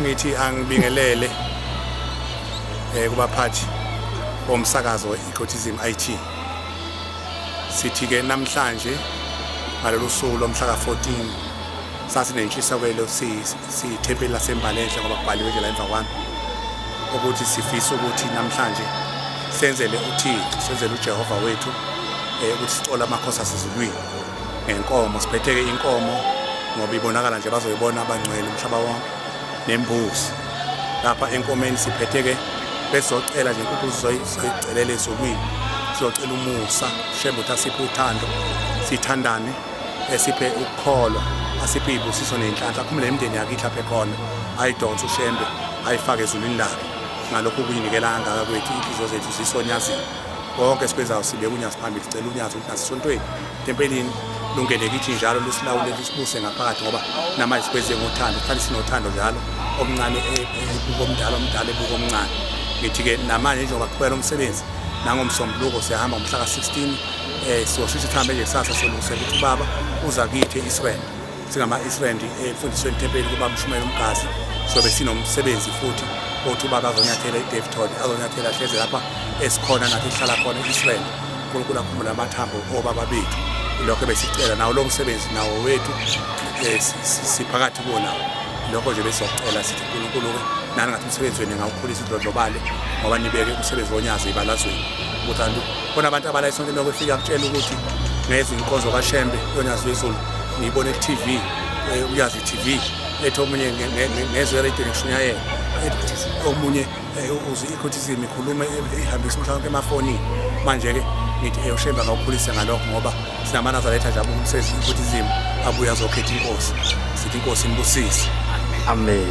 Ngithi angibingelele kubaphathi bomsakazo Ecotism IT. Sithi ke namhlanje ngalolu suku lomhla ka-14 sasinentshisekelo siyithempeli laseMbalenhle, ngoba kubhaliwe nje la emva kwami ukuthi sifisa ukuthi namhlanje senzele uThixo, senzele uJehova wethu, ukuthi sicole amakhosi asezulwini ngenkomo. Siphethe-ke inkomo ngoba ibonakala nje, bazoyibona abangcwele umhlaba wonke, nembuzi lapha enkomeni siphethe-ke. Besizocela nje inkukhu, sizoyicelela ezulwini, sizocela umusa uShembe ukuthi asiphe uthando, sithandane, esiphe ukukholwa, asiphe iy'busiso ney'nhlanhla, akhumule imindeni yakithi lapha ekhona, ayidonse uShembe, ayifake ezulwini lakhe ngalokhu kuyinikela kangaka kwethu. Iy'nhliziyo zethu zisonyazini, konke esikwenzayo sibeke unyazi phambili. Sicela unyazi ukuthi nasesontweni, tempelini, lungene kithi njalo, lusilawule, lusibuse ngaphakathi, ngoba namanje sikwenze ngothando, sihlale sinothando njalo, omncane ebuka omdala, omdala ebuka omncane. Ngithi-ke namanje njengoba kuqhubeka lo msebenzi, nangomsombuluko siyahamba ngomhla ka-16, siyosheshe sihambe nje kusasa, siyolungisela ukuthi ubaba uza kithi e-Israel, singama-Israel emfundisweni tempeli kuba mshumela umgazi. Sobe sinomsebenzi futhi othi ubaba azonyathela i-Daveyton, azonyathela hleze lapha esikhona nathi sihlala khona e-Israel. uNkulunkulu akhumbule amathambo obaba bethu. Ilokho ebesicela nawo lo msebenzi nawo wethu, siphakathi kuwo nawo. Lokho nje besizocela, sithi uNkulunkulu-ke nani ngathi umsebenzi wenu ngawukhulisa udlondlobale, ngoba nibeke umsebenzi wonyazi ebalazweni, ukuthi abantu khona, abantu abala esontweni lokufika kutshela ukuthi ngezwe inkonzo kaShembe yonyazi lwezulu, ngiyibone ku-TV, uyazi i-TV, ethi omunye ngezwe erediweni kushunyayela, omunye uze i-criticism ikhulume ihambisa umhlaba wonke emafonini. Manje-ke ngithi uShembe akawukhulise ngalokho, ngoba sinamanazaretha nje abuka umsebenzi i-criticism, abuye azokhetha inkosi. Sithi inkosi inibusise. Amen.